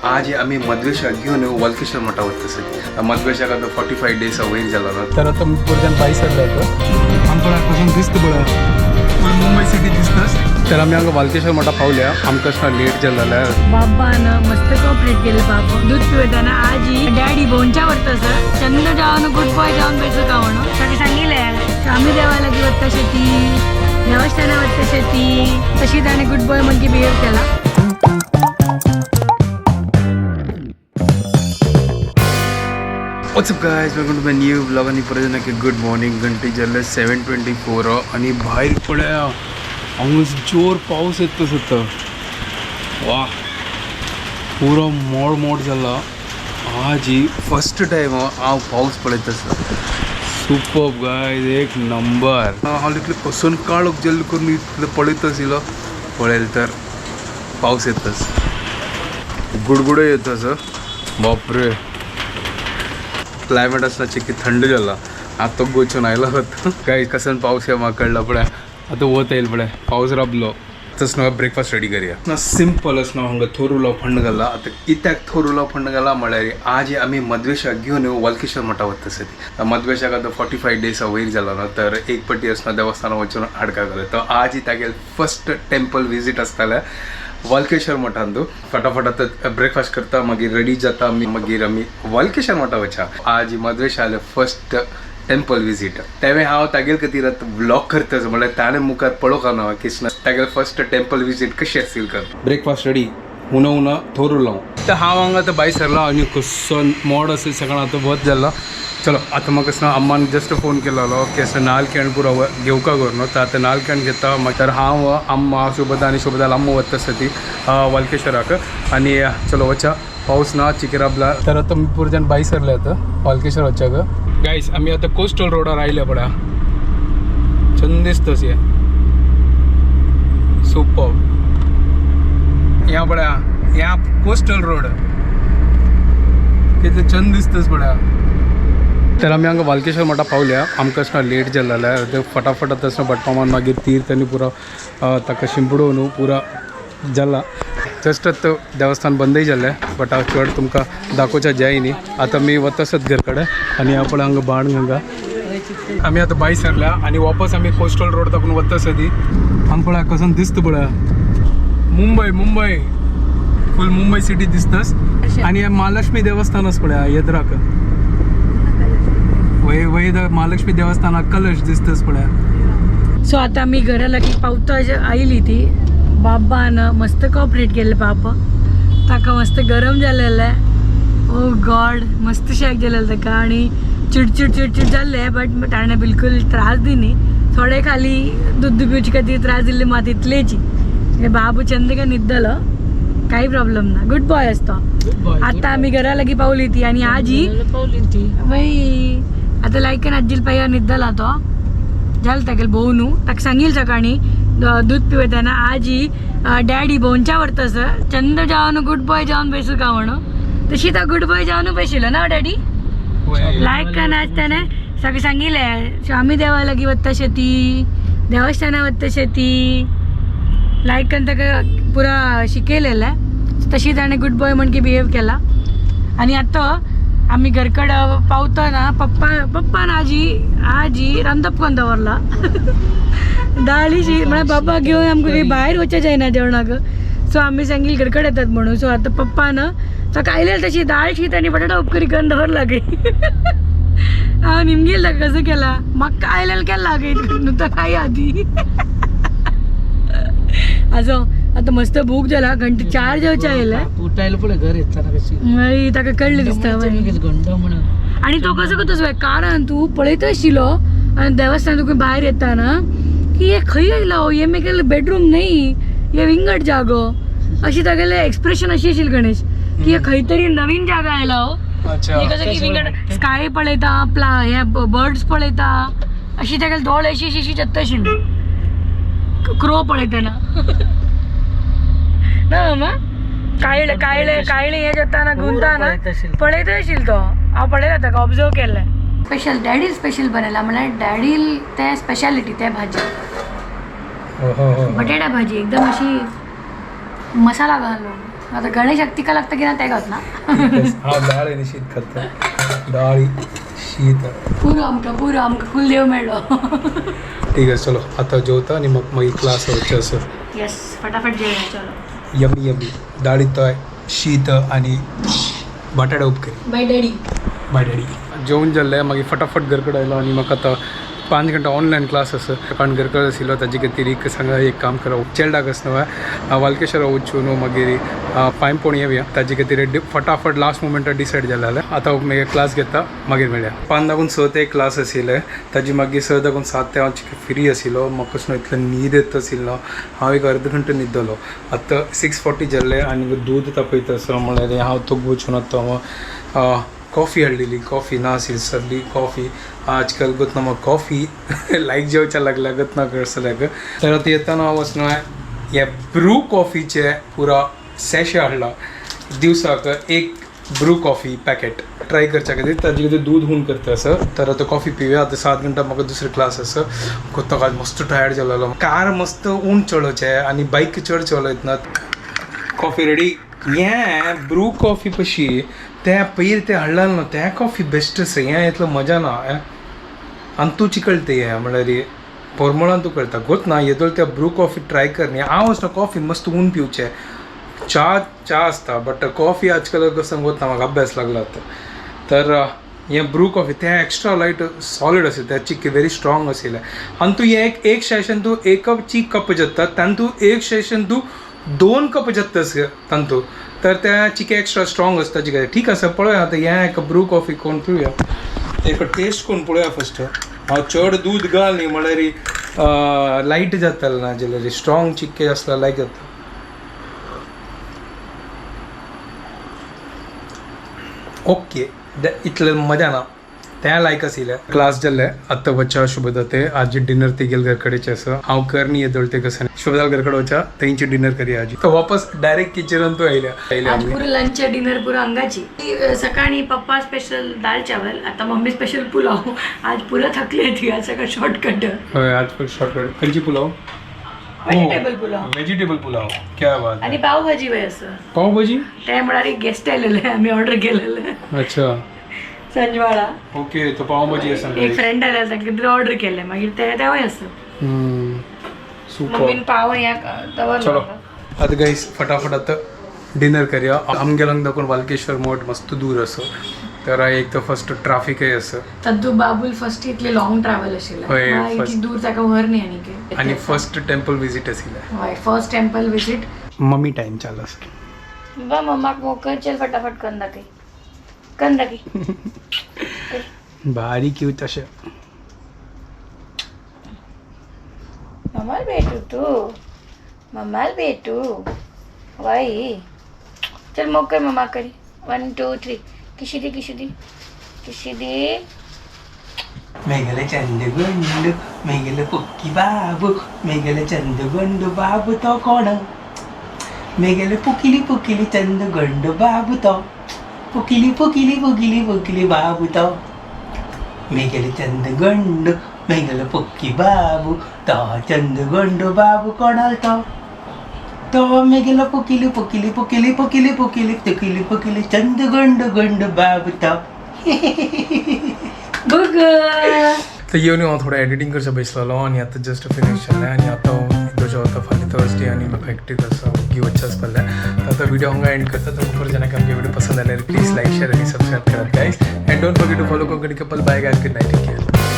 आज आमी मद्वेशाक घेवन वालकेश्वर मठा वता. मद्वेशाक आतां 45 डेज वयर जाला ना. तर आतां पुरत्यान भायर सरले आमकां पासून दिसता पळय फूल मुंबय सिटी दिसताच. तर आमी हांगा वालकेश्वर मठा पावल्या. आमकां अशें लेट जालें जाल्यार बाबान मस्त कॉपरेट केलं. बाबा दूध पिवताना आजी डॅडी भोंच्या वरतस चंद जावन गुड बॉय जावन बेसू का म्हणून ताका सांगितले. आम्ही देवाला वत्ता शेती देवस्थाना वत्ता शेती तशी त्याने गुड बॉय म्हणून बिहेव केला. What's up guys, welcome to my new vlog. आणि परत नक्की गुड मॉर्निंग. घंटे जाल्ले 7:24 आणि भायर पळया हांगा जोर पावस येत तसो. वा पुरो मोड मोड जाला. आज ही फर्स्ट टायम हांव पावस पळयत आसा. सुपर गायज, एक नंबर. हांव इतलें पसून काळोख जल्द करून इतलें पळयत आशिल्लो. पळयलें तर पावस येतच, गुडगुडो येत आसा. बापरे, क्लायमेट आसला की थंड जाला. आतां गोचून आयला होता काय कसन पावस या म्हाका कळला. पळय आतां वत येयल पळय पावस राबलो. तस ना ब्रेकफास्ट रेडी करया ना. सिंपल अस ना. हांगा थोरुलो फंड घाला. आतां कित्याक थोरुलो फंड घाला म्हळ्यार आज आमी मद्वेशाक घेवन वालकेश्वर मठा वता सदी. मद्वेशाक आतां 45 डेज वयर जाला ना. तर एक पट्टी आसना देवस्थाना वचून हाडका घाले. तर आज तागेले फर्स्ट टेम्पल विजीट आसतालें वालकेश्वर मठांत. फटाफट आतां ब्रेकफास्ट करता, मागीर रेडी जाता आमी, मागीर आमी वालकेश्वर मठा वचा. आज मद्वेशाले फर्स्ट टेम्पल विजीट. तेवें हांव तागेले खातीर आतां व्लॉग करता. म्हणल्यार ताणें मुखार पळोवंक ना की तागेले फर्स्ट टेम्पल विजीट कशी आसली कर. Breakfast ready. उना उना थोर उरलो. तर हांव हांगा आतां भायर सरलो आनी कसो मोड असेल सगळं आतां वत जाल्लो. चलो आतां म्हाका आसना अम्मान जस्ट फोन केलेलो की असं नाल केण पुरो घेवका कर न्हू. तर आतां नाल केण घेता. मागीर तर हांव अम्मा सोबत आनी सोबत अम्मा वता आसा ती वालकेश्वराक. आनी चलो वचा. पावस ना चिके राबला. तर आतां आमी पुरत्यान भायर सरले आतां वालकेश्वर वच्याक. गायस, आमी आतां कोस्टल रोडार आयले पळय. चंद दिसता हे सुपर. ह्या पळया, ह्या कोस्टल रोड कितले चंद दिसतच पळया. तर आमी हांगा वालकेश्वर मठा पावल्या. आमकां अशें लेट जालें जाल्यार ते फटाफट आतां अशें भटमामान मागीर तीर्थ आनी पुरो ताका शिंपडोवन पुरो जाला. जस्ट आतां देवस्थान बंदय जालें, बट हांव चड तुमकां दाखोवच्या जाय न्ही. आतां आमी वता आसत घर कडेन. आनी हांव पळय हांगा बाण हांगा आमी आतां भायर सरल्या आनी वापस आमी कोस्टल रोड दाखोवन वता सदी. हांगा पळय कसन दिसता पळय मुंबय, मुंबय फूल मुंबय सिटी दिसतस. आणि हे महालक्ष्मी देवस्थान आसा पळय येद्राक. वय वय महालक्ष्मी देवस्थानाक कलश दिसतस पळय. सो आता आमी घरा लागीं पावता आयली ती बाबान मस्त कॉपरेट केलें. बाबा ताका मस्त गरम जालेलें. ओ गॉड, मस्त शेक जालेलें ताका आणि चिडचिड चिडचिड जाल्लें, बट ताणें बिलकुल त्रास दिनी. थोडे खाली दूध पिवचे खातीर त्रास दिल्ले मात इतलेची. बाबू चंद का न्हिदलो, काही प्रॉब्लेम ना. गुड बॉय असतो. आता आम्ही घरा लागीं पावली ती आणि आजी बाई आता लायकन आजील पाया न्हिदला तो. जाल तागेले भोव न्हू. ताका सांगील सकाळी दूध पिवताना आजी डॅडी भोंवच्या वरतस चंद जावन गुड बॉय जावन बेसू का म्हणून. तशी तो गुड बॉय जावन बेशिलो ना डॅडी. लायकन आज त्याने सगळं सांगितले. स्वामी देवा लागीं वता शेती देवस्थाना वता शेती. लायकन ताका पुरा शिकयलेलें. तशी ताणें गुड बॉय म्हण की बिहेव केला. आणि आता आम्ही घरकडं पावताना पप्पा पप्पान आजी आजी रांदप करून दवरला दाळीशी. म्हळ्यार बाबा घेवन आमकां खंय भायर वचचें जायना जेवणाक. सो आमी सांगील घरकडे येतात म्हणून. सो आतां पप्पान ताका आयलें तशी दाळ शीत आनी बटाटा उपकरी करून दवरला गे. हांव निमगेल ताका कसं केला. म्हाका आयलें केला गे नुता काय आदी असो. आता मस्त भूक जाला. घंटे 4 जेवच्या आयले. उठायला पुढे घर येताना कशी मागीर ताका कळ्ळें दिसता मागीर. गंड म्हणून. आणि तो कसो करतो कारण तूं पळयत आशिल्लो आनी देवस्थान तुका भायर येताना की हे खंय आयला हो, हे मेगेले बेडरूम न्ही, हे विंगड जागो. अशी तागेले एक्सप्रेशन अशी आशिल्ली गणेश की हे खंय तरी नवीन जागा आयला हो. हे कसं की विंगड स्काय पळयता, प्ला हे बर्ड्स पळयता, अशी तागेले दोळे अशी अशी अशी जाता आशिल्ली क्रो पळयतना ना मामा. कायळे कायळे कायळे हे जाताना गुंताना पळयत आशिल्लो तो. हांव पळयला ताका ऑब्जर्व केल्लें. स्पेशल डॅडी स्पेशल बनयला म्हळ्यार डॅडील ते स्पेशालिटी ते भाजी बटाटा भाजी एकदम अशी मसाला घालून. आता गणेश तिका लागतं की ना ते घात ना. हांव दाळ आनी शीत खाता, डाळी शीत. पुरो आमकां, पुरो आमकां, कुलदेव मेळ्ळो. ठीक आहे, चलो आता जेवता आणि मग मागीर क्लास वचचें आसा. येस, फटाफट जेवया, चलो. यमी यमी डाळी तोय शीत आणि बटाटा उपकरी. Bye daddy. Bye daddy. जेवण जाल्लें मागीर फटाफट घर कडेन आयलो आनी म्हाका आतां 5 घंटा ऑनलायन क्लास आसा. कारण घर कडेन आशिल्लो ताजे खातीर एक सांगा एक काम करा, चेल्डाक आसा न्हू वालकेश्वरा वचून मागीर पांयपोण येवया. ताजे खातीर फटाफट लास्ट मुमेंटार डिसायड जालें. जाल्यार आतां मागीर क्लास घेता, मागीर मेळया. 5 दाखून 6 ते क्लास आशिल्ले, ताजी मागीर 6 दाखून 7 ते हांव फ्री आशिल्लो. म्हाका न्हू इतलो न्हीद येता आशिल्लो, हांव एक अर्द घंटो न्हिदलो. आतां 6:40 जाल्लें आनी दूद तापयता आसा. म्हणल्यार हांव तुका वचून आतां हांव कॉफी हाडलेली, कॉफी ना आशिल्ली सगळी कॉफी. आजकाल गत ना म्हाका कॉफी लायक जेवच्या लागल्या गत ना करसल्याक. तर आतां येतना हांव वचना हे ब्रू कॉफीचे पुरा सॅशे हाडला. दिवसाक एक ब्रू कॉफी पॅकेट ट्राय करच्या खातीर. ताजे खातीर दूद हून करता आसा. तर आतां कॉफी पिवया. आतां 7 घंटा म्हाका दुसरे क्लास आसा. कोत्ताक आज मस्त टायर्ड जालेलो. कार मस्त उंच चलोवचें आनी बायक चड चलयतना. Coffee ready. हें ब्रू कॉफी पशी ते पयर ते हाडलें न्हू तें कॉफी बेस्ट आसा. हें इतलो मजा ना. आनी तूं चिकळटा हें म्हणल्यार परमळान तूं करता गोत ना. येदोळ त्या ब्रू कॉफी ट्राय कर न्ही. हांव वचना कॉफी मस्त ऊन पिवचें. च्या च्या आसता बट कॉफी आजकाल कसं गोत ना, म्हाका अभ्यास लागला आतां. तर हें ब्रू कॉफी तें एक्स्ट्रा लायट सॉलिड आशिल्लें, तें चिक्की व्हेरी स्ट्रॉंग आशिल्लें. आनी तूं हें एक एक सेशन तूं एक कपची कप जाता तातूं, एक सेशन तूं 2 कप जाता तातूं. तर तें चिके एक्स्ट्रा स्ट्रॉंग आसता चिके. ठीक आसा, पळोवया आतां हें एक ब्रू कॉफी कोण पिवया, एक टेस्ट कोण पळोवया फस्ट. हांव चड दूद घाल न्ही म्हणल्यार लायट जातालें ना जाल्यार स्ट्रॉंग चिक्के आसल्यार लायक जाता. ओके, इतलें मजा ना तें लायक आशिल्लें. क्लास जाल्लें आतां वच्चा शुभदा ते आज डिनर ते गेल घरकडेचें आसा. हांव कर न्ही येदोळ तें कसं शुभदा घरकडे वचा थंयची डिनर करया आजी. तर वापस डायरेक्ट किचनान तूं आयल्या आयल्या आज आमी. पुरं लंच डिनर पुरं अंगाची. सकाळी पप्पा स्पेशल दाल चावल, आता मम्मी स्पेशल पुलाव. आज पुरं थकली ती, आज सगळं शॉर्टकट. हय, आज फुल शॉर्टकट. खंयची पुलाव? व्हेजिटेबल पुलाव. व्हेजिटेबल पुलाव, क्या बात. आणि पावभाजी बाई असं. पावभाजी. ते म्हळ्यार एक गेस्ट आलेले, आम्ही ऑर्डर केलेले. अच्छा. संजवाडा. ओके, तो पावभाजी आसा. एक फ्रेंड आलेला, तांकां ऑर्डर केले, मागीर ते तेवूय आसा. सुपर. मम्मीन पाव ह्या दवरलो. चलो आता गाईस फटाफट आता डिनर करूया. आमगेलो दाखवून वालकेश्वर मठ मस्त दूर असो. तर एक तर फर्स्ट ट्राफिकय असं. तंतू बाबूल फर्स्ट इतले लॉंग ट्रॅव्हल आशिल्लें. हय, इतकी first. दूर ताका व्हर न्ही आनी. आणि फर्स्ट टेम्पल विजिट आशिल्लें. हय, first temple visit. Mummy time चालू आसा. बा मम्माक मोकर, चल फटाफट करून दाखय, करून दाखय. भारी क्यूट अशें. मम्माला भेटू तू, मम्माला भेटू वाई. चल मोकर मम्मा करी. 1 2 3. किशी दी, किशी दी, किशी दी. मेघले चंदगुंड मेघले पुक्की बाबू, मेघले चंदगुंड बाबू तो कोण? मेघले पुकिली पुकिली चंदगुंड बाबू तो, पुकिली पुकिली पुकिली पुकिली बाबू तो. मेघले चंदगुंड मेघले पुक्की बाबू तो, चंदगुंड बाबू कोणाल तो? तो मेघले पुकिली पुकिली पुकिली पुकिली पुकिली पुकिली पुकिली चंदगुंड गुंड बाबू तो. बघ. तर येवन हांव थोडो एडिटींग करचो बसलेलो आनी आतां जस्ट फिनीश जालें. आनी आतां हांव जेवता. फाल्यां थर्सडे आनी म्हाका हेक्टीक आसा, ओगी वचचें आसपालें. तर आतां व्हिडिओ हांगा एंड करता. तुमकां परत जेन्ना आमचे व्हिडिओ पसंत जाल्यार प्लीज लायक, शेअर आनी सबस्क्रायब करात guys. And don't forget to follow Konkani couple. Bye guys, good night, take care.